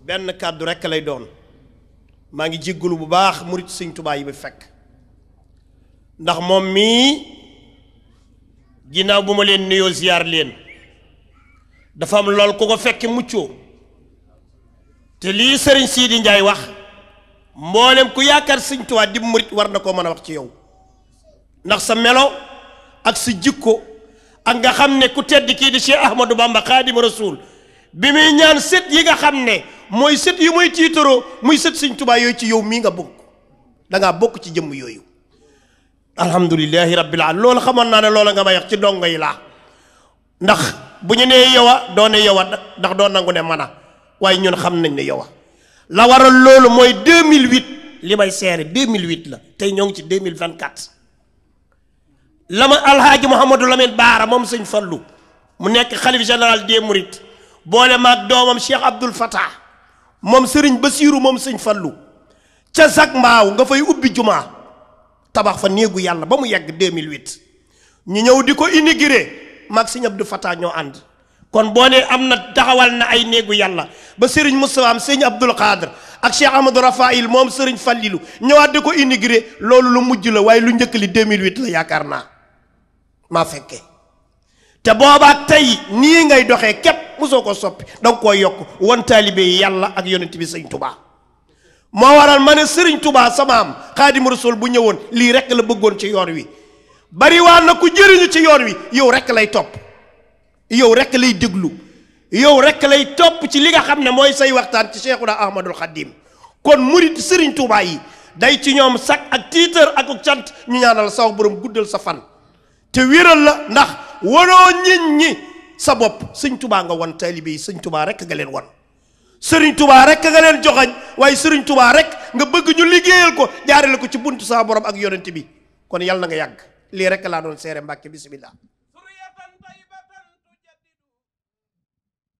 benn kàddu rekk lay doon maa ngi jéggulu bu baax murit Sëñ Tuubaa yi bi fekk ndax moom mii ginnaaw bu ma leen nuyoo ziyaar leen dafa am lool ku ko fekke muccoo te lii Sëriñ Sidi Njaay wax mboolem ku yaakaar Sëñ Tuubaa di murit war na koo mën a wax ci yow ndax sa melo ak sa jikko ak nga xam ne ku tedd kii di Cheikh Ahmadou Bamba Xaadimu Rasuul bi muy ñaan sët yi nga xam ne mooy sët yu muy tiitaroo muy sët Sëñ Tuubaa yooyu ci yow mii nga bokk dangaa bokk ci jëmm yooyu alhamdulillahi rabbil alamin loolu xamoon naa ne loola nga may wax ci dongo yi laa ndax bu ñu nee yowa doone yowa ndax doo nangu ne mana waaye ñun xam nañ ne yowa la waral loolu mooy 2008 li may seere 2008 la tey ñoo ngi ci 2024 la ma alhaaji Mouhamadou Lamine Baara moom Sëñ Fallu mu nekk xalif général des Mourides boole maag doomam Cheikh Abdoul Fattah moom Sëriñ Basiiru moom Sëñ Fallu ca Zac Mbaaw nga fay ubbi jumaa tabax fa néegu yàlla ba mu yegg 2008 ñu ñëw di ko inauguré maag Sëñ Abdou Fattah ñoo ànd kon boo nee am na taxawal na ay néegu yàlla ba Sëriñ Moustapha am Sëñ Abdoul Khadr ak Cheikh Amadou Rafaïl moom Sëriñ Fallilu ñëwaat di ko inauguré loolu lu mujj la waaye lu njëkk li 2008 la yaakaar naa maa fekke te boobaa tey nii ngay doxee képp mosoo ko soppi danga koo yokk wan taalibe yàlla ak yonent bi Sëñ Tuubaa moo waral ma ne Sëriñ Tuubaa sama am Xaadimu Rasuul bu ñëwoon lii rekk la bëggoon ci yoon wi bari waa na ku jëriñu ci yoon wi yow rekk lay topp yow rekk lay déglu yow rekk lay topp ci li nga xam ne mooy say waxtaan ci Cheikhuna Ahmadul Xadim kon murit Sëriñ Tuubaa yi day ci ñoom sax ak tiitër ak cant ñu ñaanal saw borom guddal sa fan te wéral la ndax wanoo nit ñi sa bopp Sëñ Tuubaa nga wan taalibe yi Sëñ Tuubaa rekk nga leen wan Sëriñ Tuubaa rekk nga leen joxañ waaye Sëriñ Tuubaa rekk nga bëgg ñu liggéeyal ko jaarale ko ci buntu sa borom ak yonent bi kon yàlla na nga yàgg lii rekk laa doon seere Mbàkke bismillah